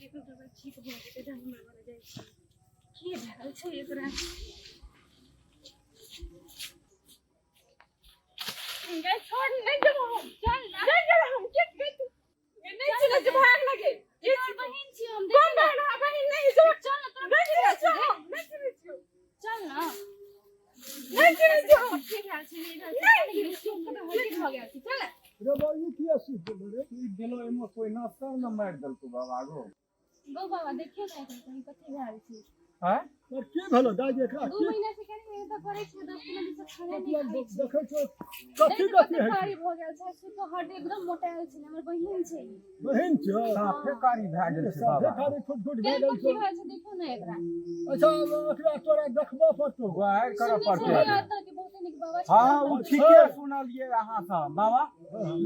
केकरो दबाइ ठीक भऽ जेतै धामी बाबा लग जाइ छी की भेल छै एकरा गै छोड़ नहि देबो हम चल ना नहि देबो हम के के तू नहीं चले जे भाग लगे ये तोर बहिन छी हम कोन बहिन हा बहिन नहीं जो चल ना तोरा नहीं चिन्है छियौ हम नहीं चिन्है छियौ चल ना नहीं चिन्है छियौ हम की भेल छै नहि भेल छै नहीं भऽ गेल छै चल रे बाबू ई किया सीख गेलो रे ई गेलो एमे कोई नाश्ता न मारि देलको बाबा गो गौ बाबा देखियौ ने एखन कहीं कथी भेल छै हैं पर की भेलो दाइ जे एकरा दू की महीना से कहीं तऽ करै छै 10 15 दिन से खाना नहि मतलब खाइ छै देखै छौ कथी देखै कथी कते होइ छै कारी भऽ गेल छै सुतो हड्डी एकदम मोटायल छै हमर बहिन छै ई। बहिन छौ साफे कारी भए गेल छै साफे बाबा कारी फुट फुट भए केहन गेल कथी छौ भेल छै देखियौ ने एकरा अच्छा एकरा तोरा देखबऽ पड़तौ गुहारि करऽ सुनै पड़तै छलियै एतऽ के बहुते नीक बाबा हँ छथिन ओ ठीके सुनलियै अहाँ सब बाबा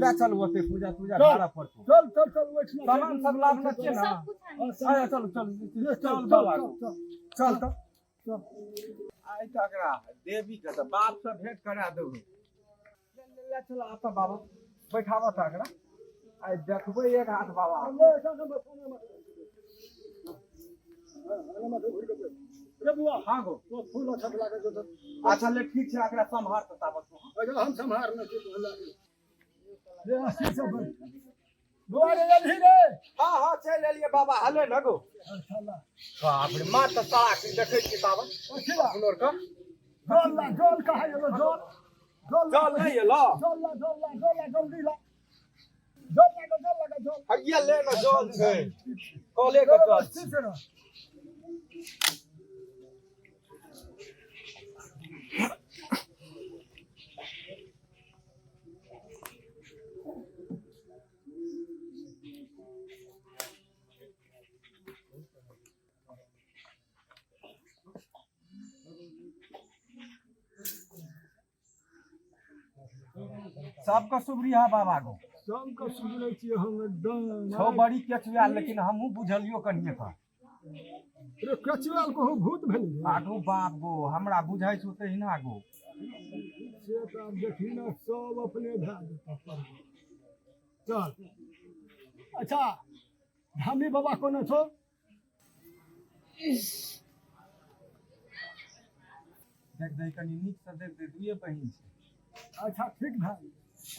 ले चलू ओते पूजा तूजा चल। करऽ पड़तौ चल चल चल ओहिठिना सामान सब लाबने छियै ने सब कुछ आनि हँ, सामान- अच्छा चलू चलू ले, चल चल चल बाबा चल चल चल तऽ चल। आइ तऽ एकरा देवी के तऽ बाप से भेंट करा देबै ले ले चल आता बाबा बैठाबऽ तऽ एकरा आइ देखबै एक हाथ बाबा ले, ऐसा ना मत, ना मत। हाँ, ना मत, घुरि कऽ बैठ। रे बुआ हाँ गो तो फूल अच्छा लागै छौ तऽ अच्छा ले ठीक छै एकरा सम्हार तऽ ताबत तू अच्छा हम सम्हारने छी तोहर लागे रे आशीष सब बैठ। बुआ रे एलही रे हाँ हाँ चलि एलियै बाबा हले न गो अच्छा ला बाप रे माँ तऽ साला के देखै छी बाबा कथी ला अपनो के जल ला जल कहाँ एलो जल जल ला जल नहि एलो जल ला जल ला जल ला जल्दी ला जल ला जल ला जल हइया ले न जल छै कले के जल ठीक छै ना सबके सुबरिहा बाबा गो सबके सुनै छियै हम एकदम छौ बड़ी केचुआ लेकिन हमहूँ बुझलियो कनिए का रे केचुआल कहूँ भूत भेलै रे। आगू बाप गो हमरा बुझाइ छौ तहिना गो से तऽ आब देखी ने सब अपने भए जेतौ चल अच्छा धामी बाबा कोने छौ देख दही कनि नीक से देख दे दुए बहिन छै अच्छा ठीक भए गेल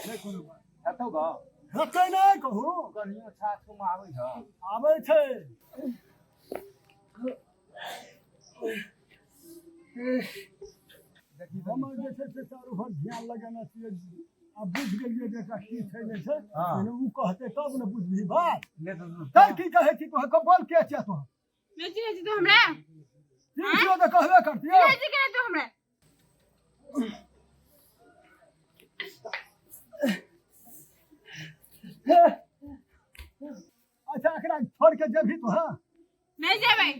नहि कोनो बात हेतौ गो हेतै नहि कहू कनियो छाछू मे आबै छ आबै छै देखी हमर जे छै से चारू भर ध्यान लगेने छियै आब बुझि गेलियै जे एकरा की छै नहि छै हँ। पहिने ओ कहतै तब ने बुझबही बात ले तऽ चल की कहै छी तोहर के बोल के छियै तोहर नहि चिन्है छी तू हमरा की छियौ तऽ कहबे करतियै चिन्है छी के तू हमरा अच्छा एकरा छोड़ के जेबही तो हाँ नहीं जेबै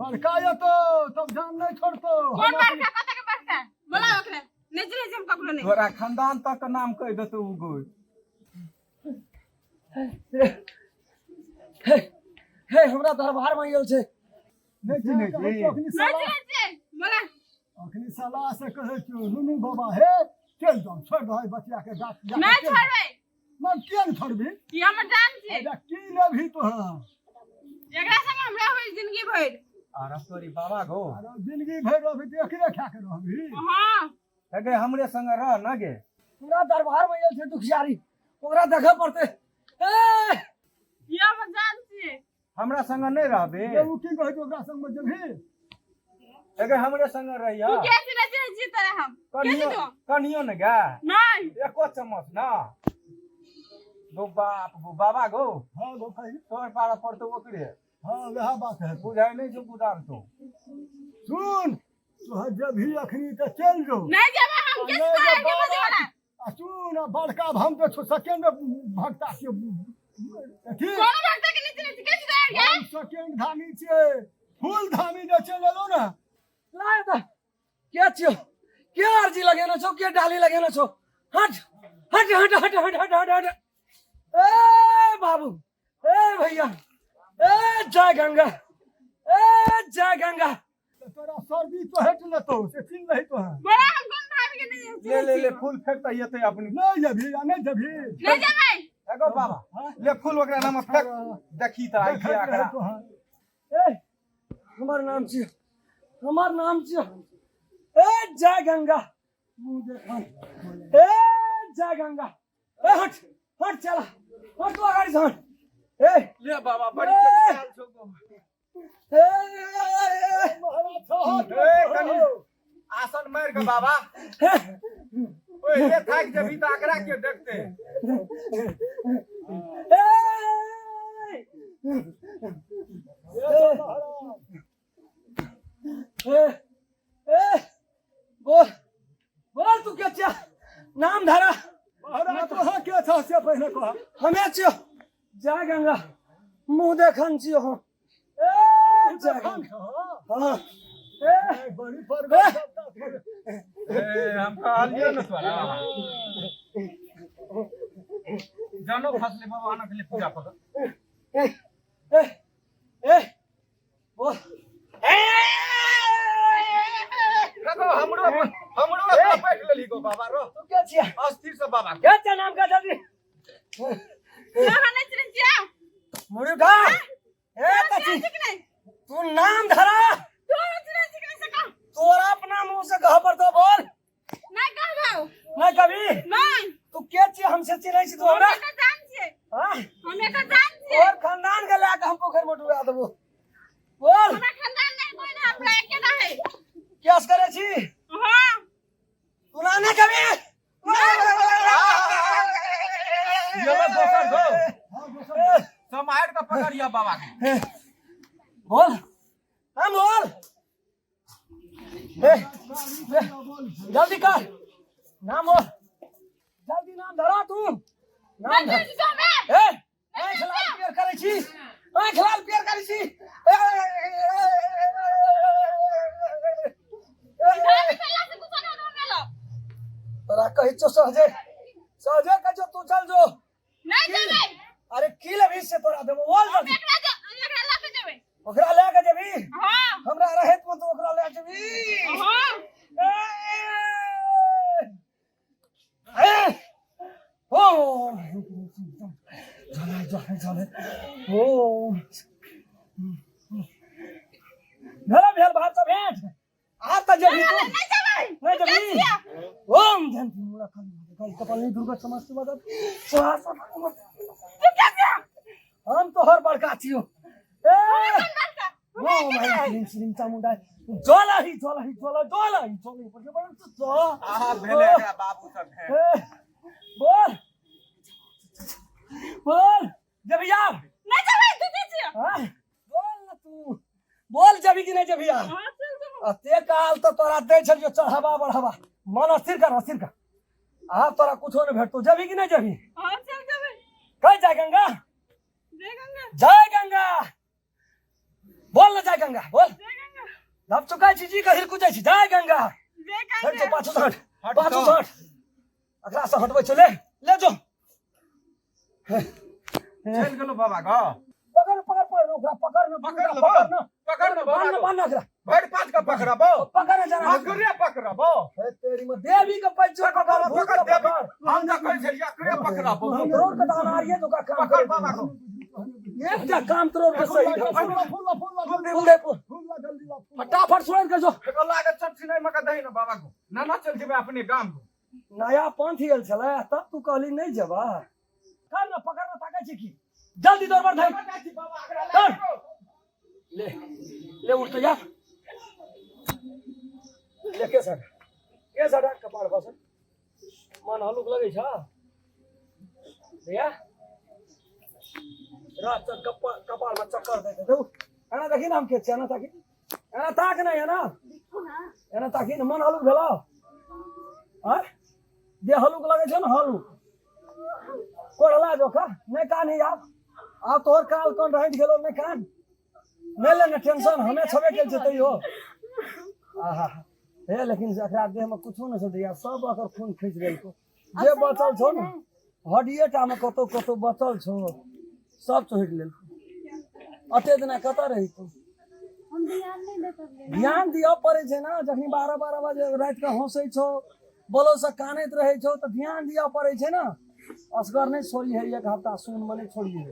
बड़का एतो तब जान नहीं छोड़तो कोन हम अपने- बड़का कतऽ के बड़का बोला ओकरा नहीं चिन्है छी हम ककरो नहीं तोरा खानदान तक के नाम कहि देतौ उ गो हे हे हमरा दरबार में आयल छै नहि चिन्है छी अखनी नहीं सलाह चिन्है छियै बोला अखनी सलाह से कहै छियौ नुनू बाबा हे चलि जाउ छोड़ि दहै बचिया के गाछ जा के नहीं चलि। छोड़बै मन किया ने छोड़बी ई हमर जान छियै अच्छा की लेबही तो हाँ एकरा संग हमरा होई जिंदगी भरि आर तोरी बाबा गो अरे जिंदगी भरि रहबही तऽ एकरे खा के रहबही हाँ हे गे हमरे संग रह न गे हमरा दरबार में आयल छै दुखियारी ओकरा देखऽ पड़तै ए ई हमर जान छियै हमरा संग नहि रहबे जे उ की कहै छै ओकरा संग मे जेबही हे गे हमरे संग रहिया तू के चिन्है चिन्है छी तोरा हम के कनियो छी तू कनियो ने गे नहीं एको चम्मच ना गो बाप गो बाबा गो हाँ गो कही तोर पारा पड़तौ ओकरे हाँ वएह बात है बुझाइ नहि छौ गुदान तो सुन तोहर जेबही अखनी तऽ चलि जो नहीं जेबै हम के नहि तोरा जे के बजे वाला आ सुन आ बड़का हम तऽ छौ सेकेंड भक्ता छियौ अथी कोनो भक्ता के नीचे नीचे के छी तोरा के हम सेकेंड धामी छियै फूल धामी जे चलि एलौ ने लाय तऽ के छियौ के अर्जी लगेने छौ के डाली लगेने छौ हट हट हट हट हट हट हट हट ए बाबू ए भैया ए जय गंगा ए जय गंगा तऽ तोरा सर्दी तो हटि लेतौ से चिन्ह लही तो बोला हम कोन धामी के नहीं ले ले ले फूल फेंक तऽ एतै अपने नहि जेबही आ नहि जेबही नहीं जेबै एगो बाबा ले फूल ओकरा नाम फेंक देखी त आई देखैत एकरा रहै तोहर। ए हमर नाम छियो, हमर नाम छियो। ए जय गंगा मुंह देखन। ए जय गंगा। ए हट हट, चला हट, तू अगाडि से हट। ए ले बाबा बड़ी ए! के छो गो। ए, ए, ए, महाराज छहो, ए कनी आसन मार के बाबा। ए, ओए ये थाक जेबी त एकरा के देखते। ए, ए महाराज। ए, ए, बोल बोल, तू के छिया? नाम धारा। महाराज तोहर के छह से पहिने कह। हमे छियो जय गंगा मुंह देखन छियो हम। ए जय देखन गंगा। छह। हाँ। ए ए, बड़ी पर शब्द ए हम कहलियो न तोरा जानो फसले बाबा आना के लिए पूजा पकड़। ए ए ए बोल। ए रखो हमरो हमरो अपना बैठ लेली गो बाबा रो। तू के छिया? अस्थिर से बाबा के छिया? नाम का दादी? तोरा नहीं चिन्है छियौ। मुड़ी उठा। ए कथी? चिन्है छी कि नहि? तू नाम धरा। तोरा चिन्है छी कि नहि से कह। तोरा अपना मुंह से कह पर तो बोल। नहि कहबौ। नहीं कभी। नहि। तू के छिया? हमसे चिन्है छी तू हम हमरा? एकर जान छियै। हाँ? हम एकर जान छियै। और खानदान के लए के हम पोखरि में डुबा देबो। बोल। हमरा खानदान नहि कोइ नहि, हमरा एके रहै। केस करे छी? हाँ। तू ना नहीं कभी। ये लो दोसर गो। समाएर के पकड़िया बाबा के। बोल, हम बोल। ए, ए, जल्दी कर, नाम बोल जल्दी, नाम धरा तू नाम नहि धर। चिन्है छी तू हमरा। ए आँखि लाल पियर करै छी, आँखि लाल पियर करै छी। ए, ए, घरमे फैला से कुछो नहि होतौ हमरा लग। तोरा कहै छौ सहजे सहजे कहै छौ तू चल जो। नहि जेबै। अरे की लेबही से तोरा देबो, बोल हम जल्दी। एकरा एकरा लऽ के जेबै। ओकरा लए के जेबही? हाँ। हमरा रहैत मे तू ओकरा लए जेबही? हाँ। ए, ए, ओ चले चले चले ओ भेल भेल भात सब भेंट आब तऽ जेबही तू? नहि जेबै। नहि जेबही? के छियै? ओम जयंती मंगला काली काली कपालिनी दुर्गा समस्त मदद स्वाहा स्वाहा। तू के छियै? हम तोहर बड़का छियौ। ए कोन बड़का? ओ भाई श्रीम श्रीम चामुंडा ज्वाला ही ज्वाला ही ज्वाला ज्वाला ही ज्वाला ही ज्वाला। आहा भेले एकरा बाबू सब भेंट। ए, बोल बोल जब यार। नहि जेबै। तू के छियै? हाँ? बोल ना, तू बोल, जबी कि नहीं जबी यार? हाँ, चल जेबै। अते काल तो तोरा दै छलियो चढ़ावा बढ़ावा। मन अस्थिर कर, अस्थिर कर। आब तोरा कुछो नहीं भेटतो। जबी कि नहीं जबी? हाँ, चल जेबै। कह जय गंगा। जय गंगा। जय गंगा बोल ना, जय गंगा बोल। जय गंगा। अब चुका छी जी कहिर कुछ छी। जय गंगा। जय हट जो गंगा। पाछू से हट। हट पाछू जो। से हट, अकरा से हटबै छो। ले ले जो। चल गेलो बाबा गो। पकड़ पकड़ पकड़ ओकरा, पकड़ न। पकड़ लेबो। पकड़ न। पकड़ न बाबा बांध न, गो। बांध न ओकरा। भरि पाँच के पकड़बो। पकड़ न जरा। अकरे पकड़बो। हे तेरी में देवी के पैचो पकड़, बाबा भूत पकड़ के देवी। पकड़। हम तऽ कहै छलियै अकरे पकड़बो। तोर के तऽ अनारिये तो का काम पकड़ करे। बाबा गो। एकटा काम तोर के सही ढंग से। फूल ला, फूल ला, फूल ला, फूल दे फूल। फूल ला, जल्दी ला, फूल ला। फटाफट छोड़ के जो। एकरा लागत सब छिनाइ मे के दही न बाबा गो। ना ना चल जेबै अपने गाम गो। नया पंथ गेल छलै तब तू कहली नहीं जेबा। कर न, पकड़ न, ताकै छी की जल्दी दौड़ बढ़ धर। बाबा एकरा दौड़। लए गो। ले ले उठ तो जा। ले के सर के सर कपाड़ बस मन हलुक लगै छ भैया। रात तक कपाड़ में चक्कर दैत हेतौ। एना देखी न हम के छियै। एना ताकी, एना ताक नै, एना एना ताकी न। मन हलुक भेलौ? आँय, देह हलुक लगै छौ न? हलुक कोढ़ला जोखा नहि कान। आब आब तोहर काल कोन रहैत गेलौ। नहि कान, नहि ले ने टेंशन, हमे छबे के छै तैयो। आहा हे, लेकिन एकरा देह में कुछो नहि छै दैया, सब एकर खून खींच गेलको। जे बचल छौ ने हड्डिए टा में कतौ कतौ बचल छौ, सब चोहटि लेलको। अते दिना कतऽ रही तू? हम ध्यान नहीं दे पबलियै। ध्यान दिअ पड़ै छै ने। जखनी 12-12 बजे राति के हंसै छौ, बोलो से कानैत रहै छौ, तऽ ध्यान दिअ पड़ै छै ने। असगर नहि छोड़ी है, एक हफ्ता सुन में नहि छोड़ी है।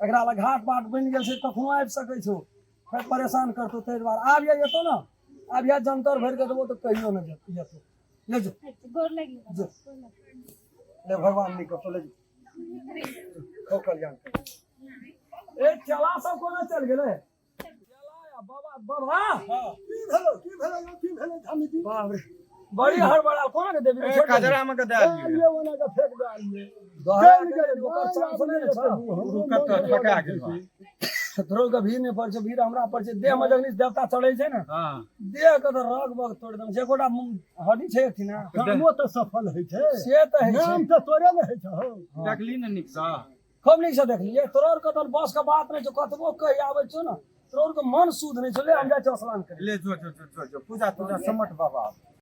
एकरा लग घाट बाट बनि गेल छै, कखनो आबि सकै छौ, फेर परेशान करतौ। ताहि दुआरे आब ये एतौ ने, आब इएह जंतर भरि कऽ देबो तऽ कहियो नहि जेतौ। ले जो। गोर लागि। जो। ले, भगवान नहीं करतो, ले जो, खो कल्याण कर। ए चला सब कोना चल गेलै? चला या बाबा बाबा। की भेलो, की भेलो यौ, की भेलो धामी जी? बाप रे, बड़ी हड़बड़ा। कोना के देबी? ए, छोड़ देबी? कजरा में के दे ए, दियौ। ये ओना के फेंक देलियै। दोहरा चलि के गेलै, देबी, ओकर चांस नहि ने छौ। रुकत तऽ ठका गेल बा। तोरो के भीड़ नहि पड़ छै, भीड़ हमरा पर छै। देह में जखनी देवता चढ़ै छै ने, हाँ। देह के तऽ रग बग तोड़ि देने छै। एकोटा हड्डी छै अथी ने। कामो तऽ सफल होइ छै। से तऽ होइ छै। नाम तऽ तोरे ने होइ छौ। देखली ने नीकसँ? खूब नीकसँ देखलियै। तोरो आरके तऽ बस के बात नहि छौ, कतबो कहि आबै छौ ने, तोरो आरके मन शुद्ध नहि छौ। ले, हम जाइ छियौ स्नान करै। ले, जो जो जो जो जो, पूजा तूजा समट बाबा।